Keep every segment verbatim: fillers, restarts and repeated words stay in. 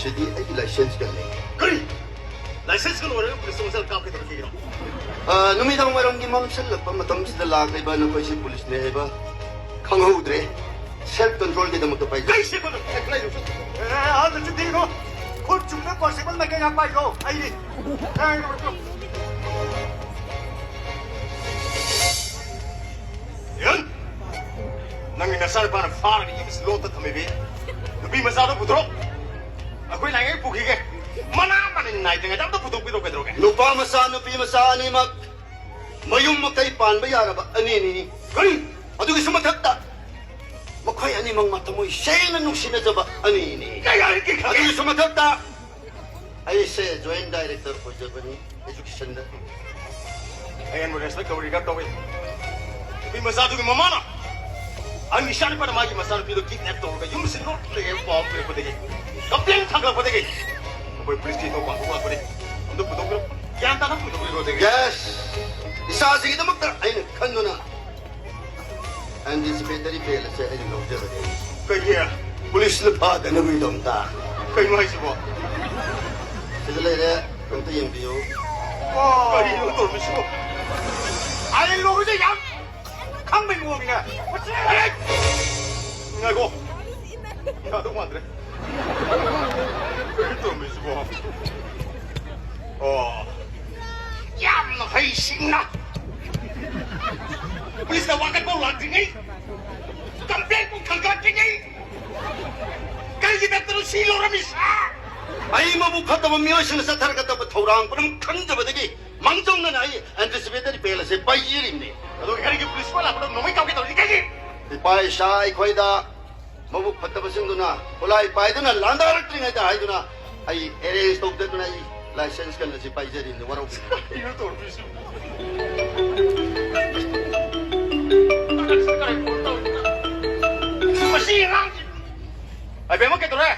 ꯁꯤꯗꯤ ꯑꯩꯒꯤ ꯂꯥꯏꯁꯦꯟꯁ ꯀꯟꯅꯤ꯫ ꯀꯔꯤ? ꯂꯥꯏꯁꯦꯟꯁꯀ ꯂꯣꯏꯔꯒ ꯄꯨꯂꯤꯁꯇ ꯃꯁꯜ ꯀꯥꯞꯀꯦ ꯇꯧꯔꯛꯈꯤꯒꯅꯣ? ꯑ, ꯅꯨꯃꯤꯗꯥꯡ ꯋꯥꯏꯔꯝꯒꯤ ꯃꯝꯁꯤꯜꯂꯛꯄ ꯃꯇꯝꯁꯤꯗ ꯂꯥꯛꯂꯤꯕ ꯅꯈꯣꯏꯁꯤ ꯄꯨꯂꯤꯁꯅꯦ ꯍꯥꯏꯕ ꯈꯪꯍꯧꯗ꯭ꯔꯦ꯫ ꯁꯦꯜꯐ ꯀꯟꯇ꯭ꯔꯣꯜꯒꯤꯗꯃꯛꯇ ꯄꯥꯏꯖꯩ꯫ ꯀꯩ ꯁꯦꯜꯐ ꯀꯟꯇ꯭ꯔꯣꯜ? ꯑꯦ, ꯑꯦ, ꯑꯦ, ꯑꯗꯨ ꯆꯨꯝꯗꯦ, ꯏꯕꯣ꯫ ꯈꯨꯠ ꯆꯨꯝꯅ ꯀꯣꯟꯁꯇꯦꯕꯜ ꯃꯥꯏꯀꯩ ꯉꯥꯛ ꯄꯥꯏꯈ꯭ꯔꯣ꯫ ꯑꯩꯗꯤ꯫ ꯑꯦ, ꯏꯕꯣ, ꯏꯕꯣ꯫ ꯌꯨꯟ! ꯅꯪꯒꯤ ꯅꯆꯥꯅꯨꯄꯥꯅ ꯐꯥꯔꯒ ꯌꯨꯝꯁꯤ ꯂꯣꯠꯇ ꯊꯝꯃꯤꯕꯤ ꯅꯨꯄꯤ ꯃꯆꯥꯗꯣ ꯄꯨꯊꯣꯔꯛ꯫ ꯑꯩꯈꯣꯏ ꯂꯥꯏꯉꯩ ꯄꯨꯈꯤꯒꯦ꯫ ꯃꯅꯥ ꯃꯅꯤꯟ ꯅꯥꯏꯗ꯭ꯔꯤꯉꯩꯗ ꯑꯝꯇ ꯄꯨꯊꯣꯛꯄꯤꯔꯣ ꯀꯩꯗꯧꯔꯒꯦ? ꯅꯨꯄꯥ ꯃꯆꯥ, ꯅꯨꯄꯤ ꯃꯆꯥ ꯑꯅꯤꯃꯛ ꯃꯌꯨꯝ ꯃꯀꯩ ꯄꯥꯟꯕ ꯌꯥꯔꯕ ꯑꯅꯤꯅꯤ꯫ ꯀꯔꯤ? ꯑꯗꯨꯒꯤꯁꯨ ꯃꯊꯛꯇ ꯃꯈꯣꯏ ꯑꯅꯤꯃꯛ ꯃꯊꯃꯣꯏ ꯁꯦꯡꯅ ꯅꯨꯡꯁꯤꯅꯖꯕ ꯑꯅꯤꯅꯤ꯫ ꯌꯥꯔꯦ, ꯌꯥꯔꯦ, ꯈꯪꯉꯦ꯫ ꯑꯗꯨꯒꯤꯁꯨ ꯃꯊꯛꯇ ꯑꯩꯁꯦ ꯖꯣꯏꯟ ꯗꯥꯏꯔꯦꯛꯇꯔ ꯑꯣꯏꯖꯕꯅꯤ ꯑꯦꯖꯨꯀꯦꯁꯟꯗ꯫ ꯑꯩ ꯑꯦꯟꯕꯨ ꯔꯦꯁꯄꯦꯛ ꯇꯧꯔꯤꯒ ꯇꯧꯏ꯫ ꯅꯨꯄꯤ ꯃꯆꯥꯗꯨꯒꯤ ꯃꯃꯥꯅ ꯑꯩꯒꯤ ꯏꯆꯥꯅꯨꯄꯥꯅ ꯃꯥꯒꯤ ꯃꯆꯥꯅꯨꯄꯤꯗꯣ ꯀꯤꯗꯅꯦꯞ ꯇꯧꯔꯒ ꯌꯨꯝꯁꯤ ꯂꯣꯠꯂꯦ ꯄꯥꯎ ꯄꯤꯔꯛꯄꯗꯒꯤ, ꯀꯝꯄ꯭ꯂꯦꯟ ꯊꯥꯡꯒꯠꯂꯛꯄꯗꯒꯤ ꯑꯩꯈꯣꯏ ꯄꯨꯂꯤꯁꯀꯤ ꯊꯧ ꯄꯥꯡꯊꯣꯛꯂꯛꯄꯅꯤ꯫ ꯑꯝꯇ ꯄꯨꯊꯣꯛꯄꯤꯔꯣ꯫ ꯒ꯭ꯌꯥꯟ ꯇꯥꯅ ꯄꯨꯊꯣꯛꯄꯤꯔꯣ ꯑꯗꯒꯤ꯫ ꯌꯦꯁ! ꯏꯆꯥꯁꯤꯒꯤꯗꯃꯛꯇ ꯑꯩꯅ ꯈꯟꯗꯨꯅ ꯑꯦꯟꯇꯤꯁꯤꯄꯦꯇꯔꯤ ꯕꯦꯜ ꯑꯁꯦ ꯑꯩꯅ ꯂꯧꯖꯕꯅꯤ꯫ ꯀꯩꯒꯤ? ꯄꯨꯂꯤꯁꯅ ꯐꯥꯗꯅꯕꯒꯤꯗꯃꯛꯇ꯫ ꯀꯩꯅꯣ ꯍꯥꯏꯁꯤꯕꯣ? ꯁꯤꯗ ꯂꯩꯔꯦ, ꯑꯝꯇ ꯌꯦꯡꯕꯤꯌꯨ꯫ ꯀꯔꯤꯅꯣ ꯇꯧꯔꯝꯃꯤꯁꯤꯕꯣ? ꯑꯥꯏ ꯂꯣꯏꯁꯦ ꯌꯥꯝ ꯈꯪꯕꯩ ꯃꯑꯣꯡꯅꯤꯅꯦ꯫ ꯉꯥꯏꯈꯣ꯫ ꯌꯥꯗꯧ ꯃꯥꯟꯗ꯭ꯔꯦ꯫ ꯀꯩꯅꯣ ꯇꯧꯔꯝꯃꯤꯁꯤꯕꯣ? ꯑꯣ꯫ ꯌꯥꯝꯅ ꯍꯩꯁꯤꯡꯅ ꯄꯨꯂꯤꯁꯅ ꯋꯥꯀꯠꯄ ꯂꯥꯛꯇ꯭ꯔꯤꯉꯩ, ꯀꯝꯄ꯭ꯂꯦꯟ ꯄꯨ ꯊꯥꯡꯒꯠꯇ꯭ꯔꯤꯉꯩ ꯀꯔꯤꯒꯤꯗꯃꯛꯇꯅꯣ ꯁꯤ ꯂꯧꯔꯝꯃꯤ, ꯁꯥꯔ? ꯑꯩ ꯃꯕꯨꯛ ꯐꯠꯇꯕ ꯃꯤꯑꯣꯏꯁꯤꯡꯅ ꯆꯠꯊꯔꯛꯀꯗꯕ ꯊꯧꯔꯥꯡ ꯄꯨꯝꯅꯃꯛ ꯈꯪꯖꯕꯗꯒꯤ ꯃꯥꯡꯖꯧꯅꯅ ꯑꯩ ꯑꯦꯟꯇꯤꯁꯤꯄꯦꯇꯔꯤ ꯕꯦꯜ ꯑꯁꯦ ꯄꯥꯏꯖꯔꯤꯕꯅꯤ꯫ ꯑꯗꯨꯒ ꯀꯔꯤꯒꯤ ꯄꯨꯂꯤꯁ ꯂꯥꯛꯄꯗ ꯅꯣꯡꯃꯩ ꯀꯥꯞꯀꯦ ꯇꯧꯔꯤ ꯀꯩꯒꯤ? ꯏꯄꯥ ꯏꯆꯥ ꯑꯩꯈꯣꯏꯗ ꯃꯕꯨꯛ ꯐꯠꯇꯕꯁꯤꯡꯗꯨꯅ ꯈꯨꯠꯂꯥꯏ ꯄꯥꯏꯗꯨꯅ ꯂꯥꯟꯗꯥꯔꯛꯇ꯭ꯔꯤꯉꯩꯗ ꯍꯥꯏꯗꯨꯅ ꯑꯩ ꯑꯦꯔꯦꯁ ꯇꯧꯗꯗꯨꯅ ꯑꯩ ꯂꯥꯏꯁꯦꯟꯁ ꯀꯟꯕꯁꯤ ꯄꯥꯏꯖꯔꯤꯕꯅꯤ, ꯋꯥꯔꯧꯕꯤꯒꯅꯨ꯫ ꯀꯔꯤꯅꯣ ꯇꯧꯔꯝꯃꯤꯁꯤꯕꯨ? ꯃꯁꯤ ꯑꯉꯥꯡꯁꯤ꯫ ꯑꯕꯦꯝꯃ, ꯀꯩꯗꯧꯔꯦ?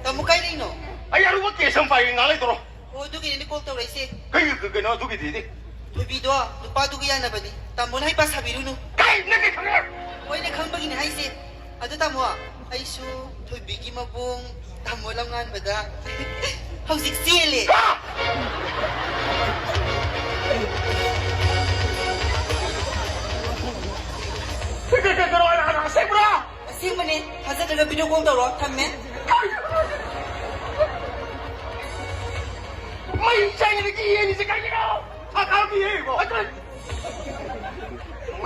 ꯇꯥꯃꯣ, ꯀꯥꯏ ꯂꯩꯅꯣ? ꯑꯩ ꯑꯔꯨꯕ ꯀꯦꯁ ꯑꯃ ꯄꯥꯏꯒꯦ, ꯉꯥꯏꯍꯥꯛ ꯂꯩꯇꯧꯔꯣ꯫ ꯑꯣ, ꯑꯗꯨꯒꯤꯅꯤꯅꯦ ꯀꯣꯜ ꯇꯧꯔꯛꯏꯁꯦ꯫ ꯀꯩ, ꯀꯩ, ꯀꯩꯅꯣ ꯑꯗꯨꯒꯤꯗꯤꯗꯤ? ꯊꯣꯏꯕꯤꯗꯣ ꯅꯨꯄꯥꯗꯨꯒ ꯌꯥꯅꯕꯅꯤ꯫ ꯇꯥꯃꯣꯅ ꯍꯩꯄꯥ ꯁꯥꯕꯤꯔꯨꯅꯨ꯫ ꯀꯩ, ꯅꯪ ꯀꯩ ꯈꯪꯉꯦ? ꯍꯣꯏꯅꯦ, ꯈꯪꯕꯒꯤꯅꯦ ꯍꯥꯏꯁꯦ꯫ ꯑꯗꯨ ꯇꯥꯃꯣ, ꯑꯩꯁꯨ ꯊꯣꯏꯕꯤꯒꯤ ꯃꯕꯨꯡ ꯇꯥꯃꯣ ꯂꯝꯉꯥꯟꯕꯗ ꯍꯧꯖꯤꯛ ꯆꯦꯜꯂꯦ꯫ ꯑꯁꯦꯡꯕꯅꯦ, ꯊꯥꯖꯗ꯭ꯔꯒ video call ꯇꯧꯔꯣ꯫ ꯊꯝꯃꯦ꯫ ꯃꯩ ꯆꯥꯏꯅꯗꯒꯤ ꯌꯦꯟꯁꯦ ꯀꯩꯒꯤꯅꯣ? ꯊꯥ ꯊꯥ ꯄꯤꯌꯦ ꯏꯕꯣ꯫